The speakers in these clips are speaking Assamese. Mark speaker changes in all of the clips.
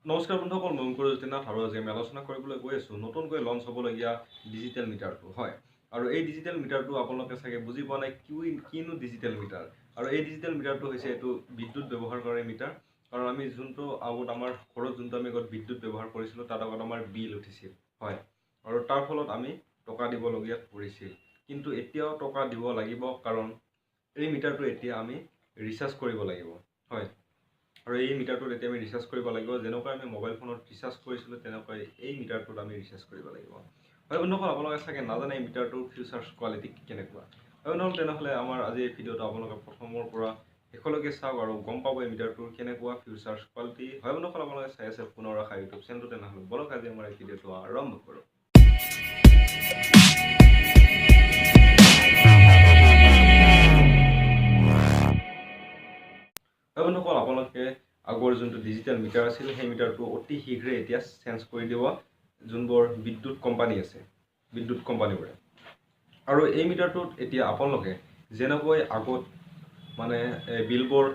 Speaker 1: নমস্কাৰ বন্ধুসকল, মই অংকুৰ নাথ আৰু আজি আমি আলোচনা কৰিবলৈ গৈ আছোঁ নতুনকৈ লঞ্চ হ'বলগীয়া ডিজিটেল মিটাৰটো। হয়, আৰু এই ডিজিটেল মিটাৰটো আপোনালোকে চাগে বুজি পোৱা নাই কিনো ডিজিটেল মিটাৰ। আৰু এই ডিজিটেল মিটাৰটো হৈছে এইটো বিদ্যুৎ ব্যৱহাৰকাৰী মিটাৰ। কাৰণ আমি যোনটো আগত আমাৰ ঘৰত যোনটো আমি আগত বিদ্যুৎ ব্যৱহাৰ কৰিছিলোঁ, তাত আগত আমাৰ বিল উঠিছিল, হয়, আৰু তাৰ ফলত আমি টকা দিবলগীয়াত পৰিছিল। কিন্তু এতিয়াও টকা দিব লাগিব, কাৰণ এই মিটাৰটো এতিয়া আমি ৰিচাৰ্জ কৰিব লাগিব। হয়, আৰু এই মিটাৰটোত এতিয়া আমি ৰিচাৰ্জ কৰিব লাগিব। যেনেকৈ আমি মোবাইল ফোনত ৰিচাৰ্জ কৰিছিলোঁ, তেনেকৈ এই মিটাৰটোত আমি ৰিচাৰ্জ কৰিব লাগিব। হয় বন্ধুসকল, আপোনালোকে চাগে নাজানে এই মিটাৰটোৰ ফিউচাৰ্ছ কোৱালিটি কেনেকুৱা। হয় বন্ধুসকল, তেনেহ'লে আমাৰ আজি এই ভিডিঅ'টো আপোনালোকে প্ৰথমৰ পৰা শেষলৈকে চাওক আৰু গম পাব এই মিটাৰটোৰ কেনেকুৱা ফিউচাৰ্ছ কোৱালিটি। হয় বন্ধুসকল, আপোনালোকে চাই আছে পুনৰ আশা ইউটিউব চেনেলটো। তেনেহ'লে বলক আজি আমাৰ এই ভিডিঅ'টো আৰম্ভ কৰোঁ। হয় বন্ধুসকল, আপোনালোকে আগৰ যোনটো ডিজিটেল মিটাৰ আছিল, সেই মিটাৰটো অতি শীঘ্ৰে এতিয়া চেঞ্জ কৰি দিব যোনবোৰ বিদ্যুৎ কোম্পানী আছে, বিদ্যুৎ কোম্পানীবোৰে। আৰু এই মিটাৰটোত এতিয়া আপোনালোকে যেনেকৈ আগত মানে বিলবোৰ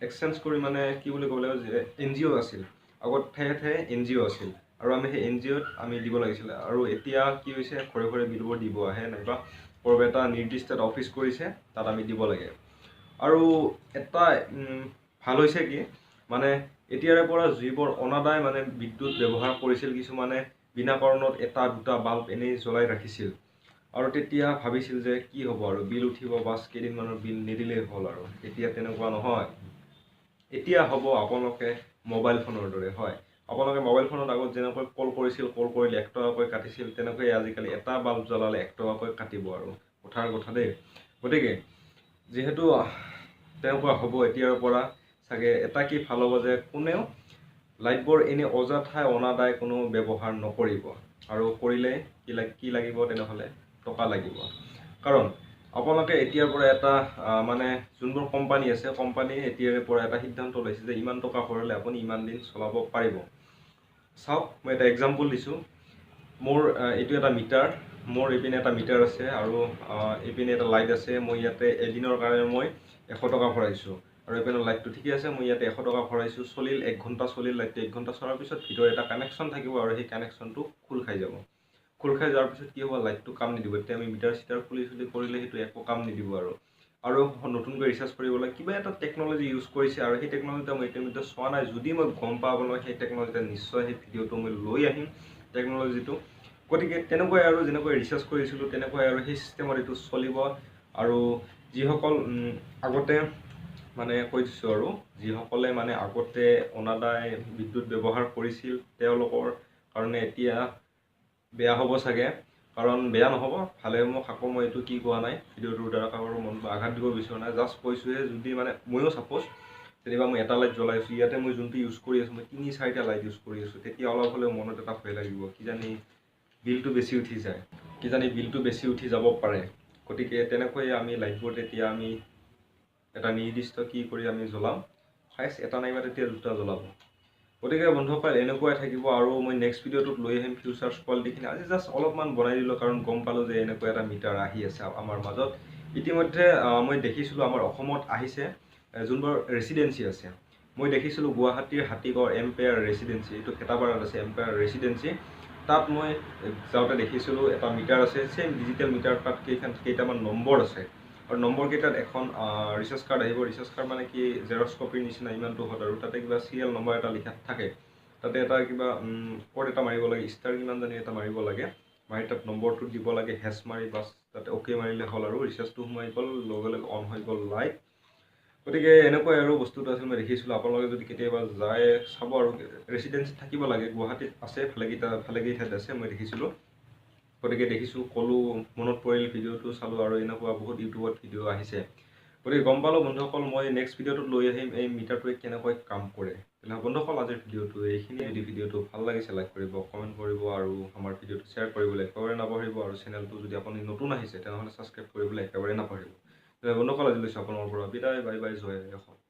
Speaker 1: এক্সচেঞ্জ কৰি, মানে কি বুলি ক'ব লাগিব, যে এন জি অ' আছিল আগত, ঠায়ে ঠায়ে এন জি অ' আছিল আৰু আমি সেই এন জি অ'ত আমি দিব লাগিছিলে। আৰু এতিয়া কি হৈছে, ঘৰে ঘৰে বিলবোৰ দিব আহে, নাইবা ক'ৰবাত এটা নিৰ্দিষ্ট এটা অফিচ কৰিছে, তাত আমি দিব লাগে। আৰু এটা ভাল হৈছে কি, মানে এতিয়াৰে পৰা যিবোৰ অনাদায় মানে বিদ্যুৎ ব্যৱহাৰ কৰিছিল, কিছুমানে বিনা কাৰণত এটা দুটা বাল্ব এনেই জ্বলাই ৰাখিছিল আৰু তেতিয়া ভাবিছিল যে কি হ'ব আৰু বিল উঠিব, বাছ কেইদিনমানৰ বিল নিদিলেই হ'ল। আৰু এতিয়া তেনেকুৱা নহয়, এতিয়া হ'ব আপোনালোকে মোবাইল ফোনৰ দৰে। হয়, আপোনালোকে মোবাইল ফোনত আগত যেনেকৈ কল কৰিছিল, কল কৰিলে 1 টকাকৈ কাটিছিল, তেনেকৈ আজিকালি এটা বাল্ব জ্বলালে 1 টকাকৈ কাটিব আৰু কথাৰ কথা দেই। গতিকে যিহেতু তেনেকুৱা হ'ব এতিয়াৰ পৰা, চাগে এটা কি ভাল হ'ব যে কোনেও লাইটবোৰ এনেই অযথাই অনাদায় কোনো ব্যৱহাৰ নকৰিব। আৰু কৰিলে কি লাগিব, তেনেহ'লে টকা লাগিব। কাৰণ আপোনালোকে এতিয়াৰ পৰা এটা মানে যোনবোৰ কোম্পানী আছে, কোম্পানীয়ে এতিয়াৰে পৰা এটা সিদ্ধান্ত লৈছে যে ইমান টকা ভৰালে আপুনি ইমান দিন চলাব পাৰিব। চাওক, মই এটা এক্সাম্পল দিছোঁ। মোৰ এইটো এটা মিটাৰ, মোৰ এইপিনে এটা মিটাৰ আছে আৰু এইপিনে এটা লাইট আছে। মই ইয়াতে এদিনৰ কাৰণে মই 100 টকা ভৰাইছোঁ আৰু এইপিনে লাইটটো ঠিকে আছে, মই ইয়াতে 100 টকা ভৰাইছোঁ, চলিল 1 ঘণ্টা চলিল লাইটটো। 1 ঘণ্টা চলাৰ পিছত ভিতৰত এটা কানেকশ্যন থাকিব আৰু সেই কানেকশ্যনটো খোল খাই যাব। খোল খাই যোৱাৰ পিছত কি হ'ব, লাইটটো কাম নিদিব। তেতিয়া আমি মিটাৰ চিটাৰ খুলি চুলি কৰিলে সেইটো একো কাম নিদিব। আৰু নতুনকৈ ৰিচাৰ্জ কৰিবলৈ কিবা এটা টেকন'লজি ইউজ কৰিছে আৰু সেই টেকন'লজিটা মই ইতিমধ্যে চোৱা নাই। যদি মই গম পাওঁ আপোনালোকে সেই টেকন'লজিটা, নিশ্চয় সেই ভিডিঅ'টো মই লৈ আহিম টেকন'লজিটো। গতিকে তেনেকুৱাই আৰু যেনেকৈ ৰিচাৰ্জ কৰিছিলোঁ তেনেকুৱাই আৰু সেই চিষ্টেমত এইটো চলিব। আৰু যিসকল আগতে মানে কৈ দিছোঁ, আৰু যিসকলে মানে আগতে অনাদায় বিদ্যুৎ ব্যৱহাৰ কৰিছিল, তেওঁলোকৰ কাৰণে এতিয়া বেয়া হ'ব চাগে। কাৰণ বেয়া নহ'ব, ভালে মোক আকৌ মই এইটো কি কোৱা নাই, ভিডিঅ'টোৰ দ্বাৰা কাৰোবাৰ মনটো আঘাত দিব বিচৰা নাই, জাষ্ট কৈছোঁহে। যদি মানে ময়ো ছাপ'জ যেনিবা মই এটা লাইট জ্বলাই আছোঁ, ইয়াতে মই যোনটো ইউজ কৰি আছোঁ, মই 3-4টা লাইট ইউজ কৰি আছোঁ, তেতিয়া অলপ হ'লেও মনত এটা ভয় লাগিব, কিজানি বিলটো বেছি উঠি যায়, কিজানি বিলটো বেছি উঠি যাব পাৰে। গতিকে তেনেকৈয়ে আমি লাইটবোৰ তেতিয়া আমি এটা নিৰ্দিষ্ট কি কৰি আমি জ্বলাম, হাইষ্ট এটা নাইবা তেতিয়া দুটা জ্বলাব। গতিকে বন্ধুসকল, এনেকুৱাই থাকিব। আৰু মই নেক্সট ভিডিঅ'টোত লৈ আহিম ফিউচাৰ্ছ কোৱালিটিখিনি। আজি জাষ্ট অলপমান বনাই দিলোঁ, কাৰণ গম পালোঁ যে এনেকুৱা এটা মিটাৰ আহি আছে আমাৰ মাজত। ইতিমধ্যে মই দেখিছিলোঁ আমাৰ অসমত আহিছে, যোনবোৰ ৰেচিডেঞ্চি আছে। মই দেখিছিলোঁ গুৱাহাটীৰ হাতীগড় এম্পায়াৰ ৰেচিডেঞ্চি, এইটো ভেটাপাৰাত আছে এম্পায়াৰ ৰেচিডেঞ্চি। তাত মই যাওঁতে দেখিছিলোঁ এটা মিটাৰ আছে, ছেইম ডিজিটেল মিটাৰ। তাত কেইটামান নম্বৰ আছে আৰু নম্বৰকেইটাত এখন ৰিচাৰ্জ কাৰ্ড আহিব। ৰিচাৰ্জ কাৰ্ড মানে কি, জেৰক্স কপিৰ নিচিনা ইমানটো হত আৰু তাতে কিবা চিৰিয়েল নম্বৰ এটা লিখা থাকে, তাতে এটা কিবা ক'ড এটা মাৰিব লাগে, ষ্টাৰ কিমান জানি এটা মাৰিব লাগে, মাৰি তাত নম্বৰটো দিব লাগে, হেচ মাৰি বাছ তাতে অ'কে মাৰিলে হ'ল আৰু ৰিচাৰ্জটো সোমাই গ'ল, লগে লগে অন হৈ গ'ল লাইট। গতিকে এনেকুৱাই আৰু বস্তুটো আছিল, মই দেখিছিলোঁ। আপোনালোকে যদি কেতিয়াবা যায় চাব, আৰু ৰেচিডেঞ্চি থাকিব লাগে, গুৱাহাটীত আছে, ভালেকেই ঠাইত আছে, মই দেখিছিলোঁ। গতিকে দেখিছোঁ, ক'লোঁ, মনত পৰিল, ভিডিঅ'টো চালোঁ আৰু এনেকুৱা বহুত ইউটিউবত ভিডিঅ' আহিছে। গতিকে গম পালোঁ বন্ধুসকল, মই নেক্সট ভিডিঅ'টোত লৈ আহিম এই মিটাৰটোৱে কেনেকৈ কাম কৰে। তেনেহ'লে বন্ধুসকল, আজিৰ ভিডিঅ'টো এইখিনি। যদি ভিডিঅ'টো ভাল লাগিছে লাইক কৰিব, কমেণ্ট কৰিব আৰু আমাৰ ভিডিঅ'টো শ্বেয়াৰ কৰিবলৈ একেবাৰে নাপাহৰিব। আৰু চেনেলটো যদি আপুনি নতুন আহিছে তেনেহ'লে ছাবস্ক্ৰাইব কৰিবলৈ একেবাৰে নাপাহৰিব। তেনেহ'লে বন্ধুসকল, আজি লৈছোঁ আপোনালোকৰ পৰা বিদায়। বাই বাই, জয় অসম।